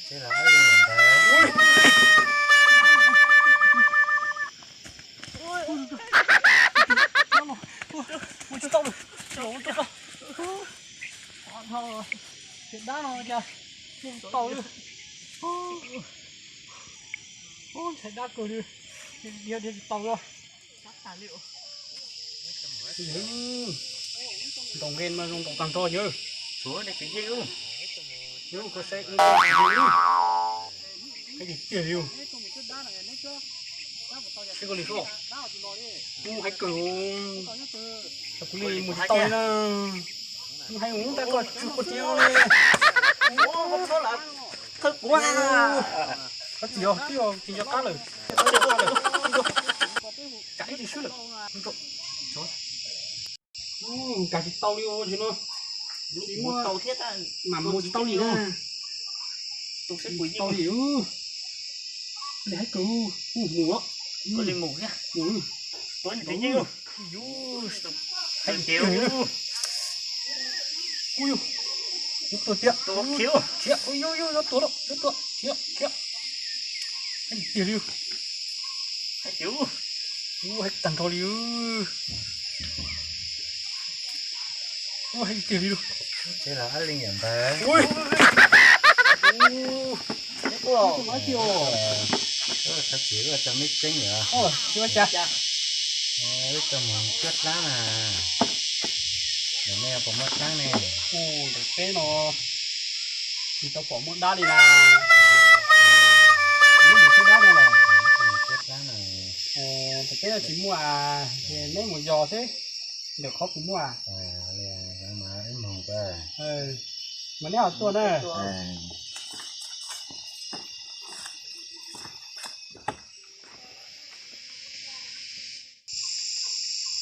Ces los ab li ntawd. Mus tsis tau lawm. Ces dab no cas mus tsis tau li. Ntshai dab kawg li, dhia dhia tsis tau li. Ntaus nqe mas zoo ntaus tag nrho yawg. Yawg koj saib, qab tiag tiag li. Saib koj li, mus haib kawg, kuv li mus tsis tau li na. Mus haib mus tas koj tsis quav tsev li. Thawj kuv, koj tsis yog twb yog tsis nco qab lawm, tsam ib tsis swb lawm. Nkag tsis tau li os, no tsis muaj, mam mus tsis tau li na. Tau li, li haib kawg, mus os. Mus, mus, mus. Ub, yuav tuag tiag, khiav, ub, yuav tuag lawm, yuav tuag, khiav, khiav. Haib tiag li, ub, haib tag nrho li, ub, haib tiag li. Ces los ab li ntawd. Thov txim, wb tso meb tseeb lawm. Wb tso mus cuab dlab na. Ntawm nej puas muaj dlab ne? Ntawm peb no tsis tau pom muaj dab li na. Wb mus cuab dlab no los? Wb mus cuab dlab na. Ntawm peb no tsis muaj, ces neb mus yos xwb. Ntawm qhov kuv muaj. Mas neb ho tuaj na.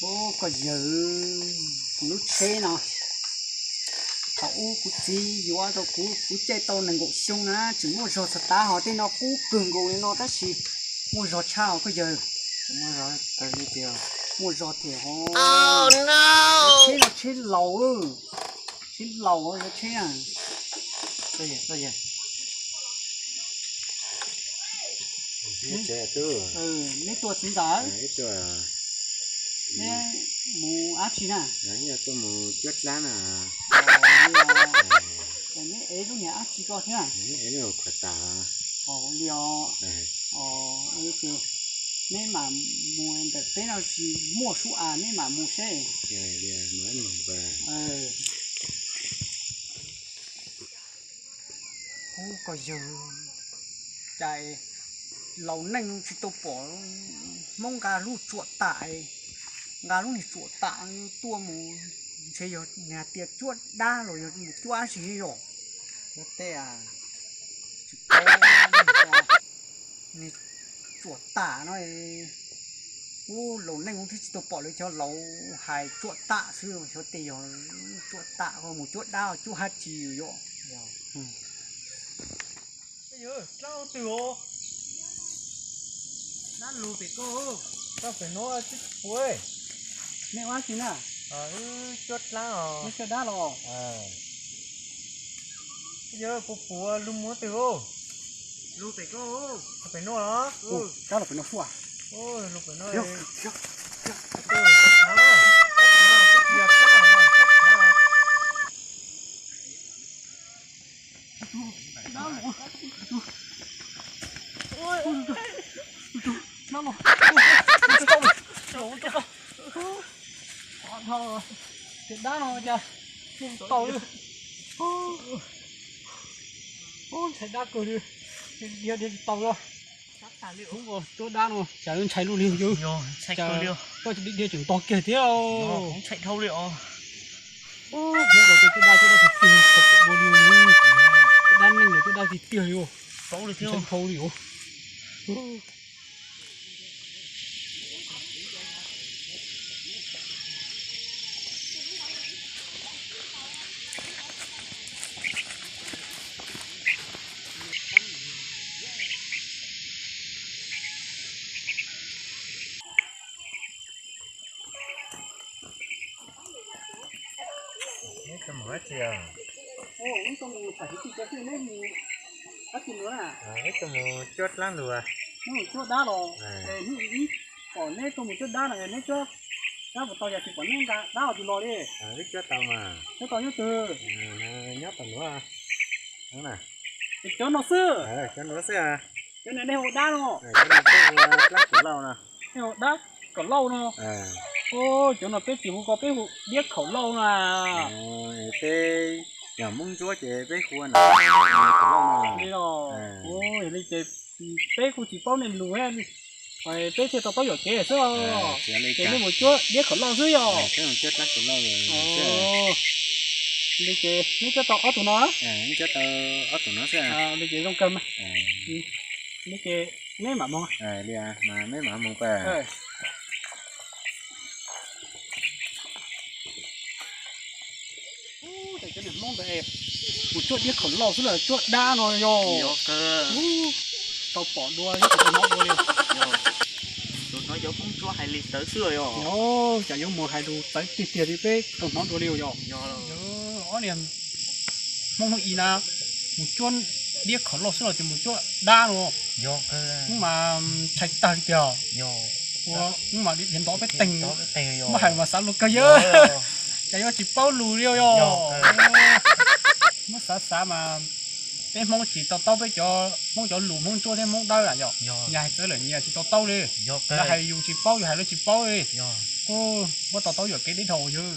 Ub, koj yawg, kuv lub tsheb no, thaum ub kuv txiv yuav rau kuv, kuv caij tau nees nkaum xyoo na, tseem muaj zog txog tav, ho tej no qub kawg nkaus li no tab sis muaj zog tshaj os koj yawg. Muaj zog tiag ho. Tsheb no tsheb laus, tsheb laus yog tsheb na. Neb tuaj txiv ntxawm, neb mus dab tsi na? Tuaj mus cuab dlab na. Neb ev lub niag dab tsi ko thiab? Ev lub khuam tam. Li os. Neb mam mus ntawm peb no tsis muaj sub as, neb mam mus seb. Ub, koj yawg, cas laus neej tsis tau pom Hmoob nqa lub tsuam tam, nqa lub niag tsuam tam tuaj mus, ntshe yog nws hais tias cuab dab los yog mus cuab dab tsi yom. Cuab teb, tsis paub, niag tsuam tam no, ub, laus neej ub twb tsis tau pom lawv cov laus hais tsuam tam xwb, xyov tej yog tsuam tam mus cuab dab cuab dab tsi yom. Dab lug pem koj, dab pem no tsis pub. Nej ua dab tsi na? Wb cuab dlab os. Wb cuab dab los? Yog puas pum lug mus twg os? Lug pem koj, pem no los? Dab los pem no xwb. Lug pem no. Ces dab no cas mus tsis tau li. Ntshai dab kawg li, dhia dhia tsis tau li. Ub, cuab dab no cas ntshai luaj li yawg. Koj dhia tseem ntog kiag thiab. Ub, cuab dab, cuab dab tiag tiag, cuab dab neeg los cuab dab tiag tiag li. Ntshai dhau li os. Neb tuaj mus dab tsi os? Wb tuaj mus cuab dab lug. Neb mus cuab dab los, hnub ib pom neb tuaj mus cuab dab no neb cuab dab puas tau, yog tsis pom neb nqa dab tus los li. Wb cuab tau mas. Cuab tau nyob twg? Nyob tom nuav. Cov no xwb. Cov nuav xwb. Cov no nej hu dab no. Dab Kaum Lauj no. Nej hu dab Kaum Lauj no. Cov no peb tsis hu ko, peb hu Diab Khaum Lauj no. Peb yog Hmoob Ntsuab ces peb hu Kaum Lauj no. Li los, yog li ces peb kuj tsis paub nej lus, peb thiaj to taub yuam kev xwb os. Ces nej mus cuab Diab Khaum Lauj xwb yog? Li ces neb cuab tau ob tug no? Li ces zoo kawg mas. Li ces neb mam mus. Cov niag Hmoob ntawd mus cuab Diab Khaum Lauj xwb los cuab dab no yog? Tau pom dua, tau hnov dua li. Tus no yog Hmoob Ntsuab hais li ntawd xwb yog? Cas yuav mus hais lus txawv tiag tiag li, peb tau hnov dua li yog? Ob niag Hmoob hnub i na mus cuab Diab Khaum Lauj xwb los tsis mus cuab dab no. Hnub mas ntshai tag li tiag. Ua hnub mas diav ntov peb teeg, muab hais mas xav lus kawg yawg. Cas yuav tsis paub lus li yog? Muab xav xav mas peb Hmoob tsis to taub peb cov Hmoob cov lus Hmoob Ntsuab thiab Hmoob Dawb yog? Nyias hais txawv lawm nyias tsis to taub li. Lawv hais yus tsis paub, yus hais lawv tsis paub li. Muab to taub yuam kev deb dhau yawg.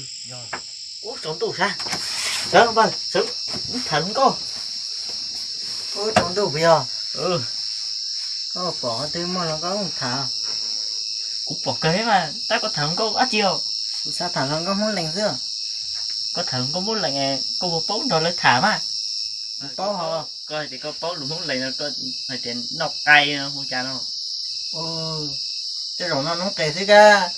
Ub, tsaus ntuj sab. Sawv npawg, sawv tham hluas nkauj. Ub, tsaus ntuj puas yog? Koj pom qhov twg muaj hluas nkauj tham? Kuv pom kawg thiab mas, tab koj tham hluas nkauj dab tsi os? Kuv xav tham hluas nkauj Hmoob Lees xwb. Koj tham hluas nkauj Hmoob Lees, koj puas paub nrog lawv tham mas? Paub hos. Koj hais tias koj paub lus Hmoob Lees no, koj hais tias noj qai no hu cas no? Tej zaum noj noob qes xwb kab.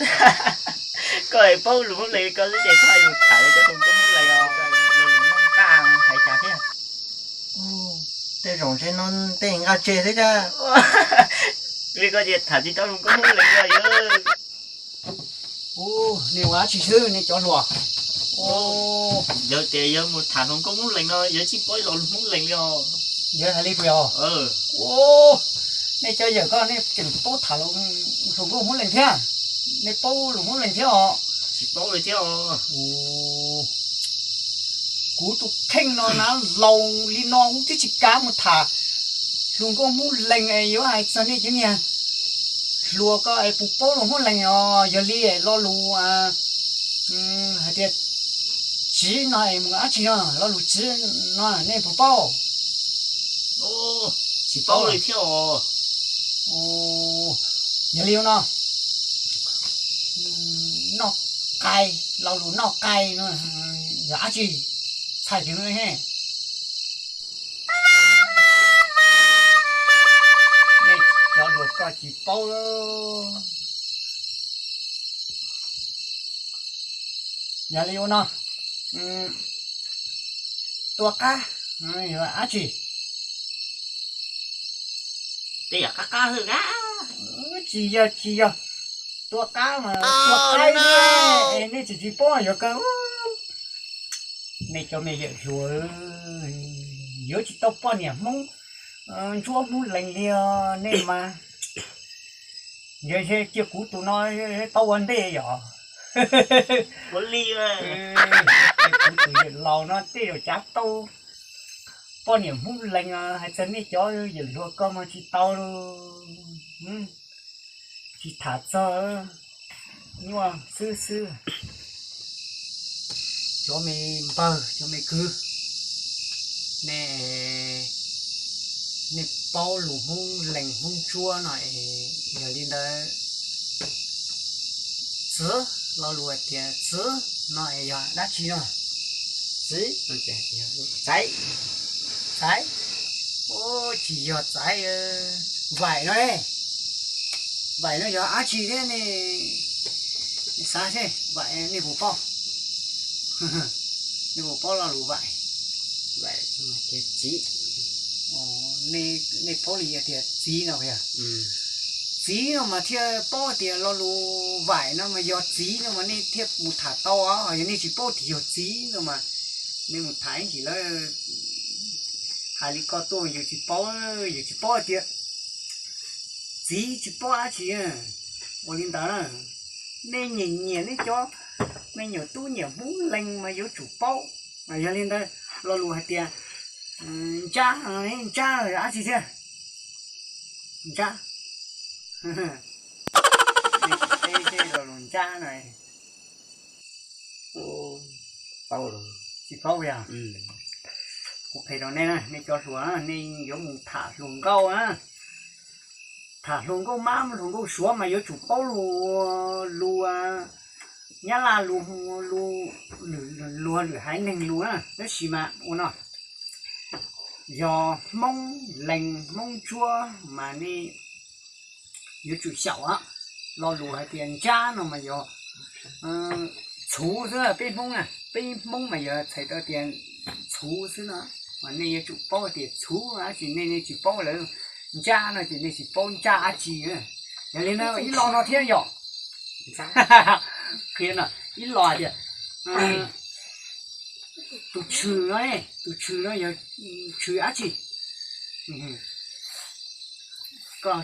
Koj hais paub lus Hmoob Lees koj xwb ces koj hais mus tham cov hluas nkauj Hmoob Lees os, lus noj nqaj hais cas thiab? Tej zaum ntshe noj tej nqaj tseg xwb kab. Li koj ces tham tsis tau hluas nkauj Hmoob Lees li yawg. Ub, nej ua dab tsi xwb nej cov hluas? Yog tias yog mus tham hluas nkauj Hmoob Lees no yog tsis paub lo lus Hmoob Lees li os. Yog hais li puas yog? Nej cov yawm ko nej tseem paub tham hluas nkauj Hmoob Lees thiab? Nej paub lus Hmoob Lees thiab os? Tsis paub li thiab os. Kuv tus kheej no na laus li no kuv twb tsis kav mus tham hluas nkauj Hmoob Lees es yuav hais txog nej cov niag hluas ko es puas paub lus Hmoob Lees os. Yog li lo lus hais tias tsiv no es mus dab tsi no, lo lus tsiv no nej puas paub? Tsis paub li thiab os. Yog li no, noj qai, lo lus noj qai no yog dab tsi? Txhais tias no he. Nej cov hluas koj tsis paub. Yog li ua no, tua qab yog dab tsi? Tej yam qab qab xwb a. Tsis yog, tsis yog. Tua qab mas tua qaib, nej tsis tsis paub yog kawg. Nej cov me yawm hluas, yuav tsis tau poj niam Hmoob Ntsuab Hmoob Lees li os nej mas. Yog cia kuv tus no tau ua ntej yom. Ua li, kuv tus yawm laus no tej zaum cav tau poj niam Hmoob Lees. Hais txog nej cov yawm hluas ko mas tsis tau, tsis tham txog, nyuaj xwb xwb. Cov me npawg cov me kwv, nej, nej paub lus Hmoob Lees Hmoob Ntsuab no es yog li ntawd, txiv, lo lus hais tias txiv no es yog dab tsi no? Txiv, txaiv, txaiv, tsis yog txaiv. Vaim no ne, vaim no yog dab tsi thiab ne? Xav seb vaim nej puas paub, nej puas paub lo lus vaim? Vaim no mas tias txiv. Nej paub li tias txiv no yog, txiv no mas thiaj paub tias lo lus vaim no mas yog txiv no mas nej thiaj mus tham tau os. Yog nej tsis paub tias yog txiv no mas nej mus tham ib ntsis lawv Hais li koj tuaj yus tsis paub, yus tsis paub tias txiv tsis paub dab tsi. Ua li ntawd, nej nyiam nyiam nej cov me nyuam tub nyiam Hmoob Lees mas yuav tsum paub. Yog li ntawd, lo lus hais tias ntsab, ntsab dab tsi thiab? Ntsab. Teb lo lus ntsab no. Tsis paub yog? Kuv qhia rau nej na, nej cov hluas na, nej yuav mus tham hluas nkauj na, tham hluas nkauj mab hluas nkauj suav mas yuav tsum paub lus, lus Nyab Laj, lus, lus, lus luag lwm haiv neeg lus na. Tab sis mas ua no, yog Hmoob Lees Hmoob Ntsuab mas nej yuav tsum xyaum. Lo lus hais tias ntsab no mas yog txhuv xwb. Peb Hmoob na, peb Hmoob mas yog txhais tau tias txhuv xwb no. Mas nej yuav tsum paub tias txhuv dab tsi, nej, nej tsis paub lawv ntsab no ces nej tsis paub ntsab dab tsi. Yog li no ib lo no thiab yog, qhia no, ib lo hais tias tus tshwm no, tus tshwm no yog tshwm dab tsi? Koj,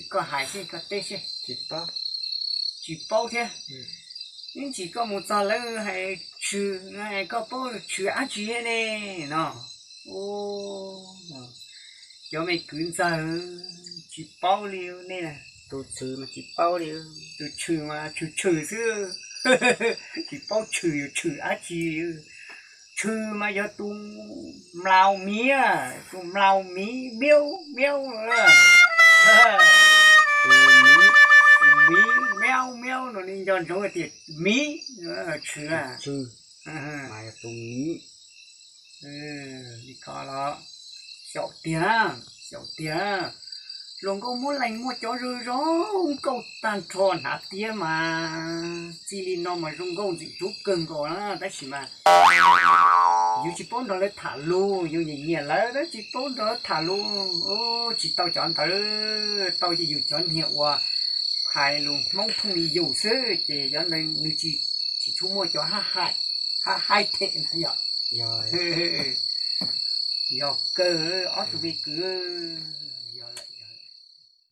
koj hais seb, koj teb seb. Tsis paub thiab. Ib ntsis koj mus txog lawv hais tshwm, koj paub tshwm dab tsi ne no? Cov me kwv ntxawg, tsis paub li nej. Tus tshwm mas tsis paub li, tus tshwm mas tshwm tshwm xwb, tsis paub tshwm yuav tshwm dab tsi. Tshwm mas yog tus mlaus miv, tus mlaus miv miaub miaub, tus miv miaub miaub no nej nco ntsoov tias miv, tshwm, tshwm mas yog tus miv. Li ko los xyaum tiag na, xyaum tiag na. Hluas nkauj Hmoob Lees muaj cov zoo zoo nkauj tag nrho hnav tiab mas txij li no mas zoo nkauj ntxim hlub kawg nkaus na, tab sis mas yus tsis paub nrog lawv tham lus, yus nyiam nyiam lawv tab tsis paub nrog lawv tham lus, tsis tau cov ntawd, tau yus cov niag uas hais lus Hmoob thooj li yus xwb ces cov ntawd nws tsis, tsis tshua muaj cov hab haim, hab haim them na yom. Yog kawg ob tug me kwv.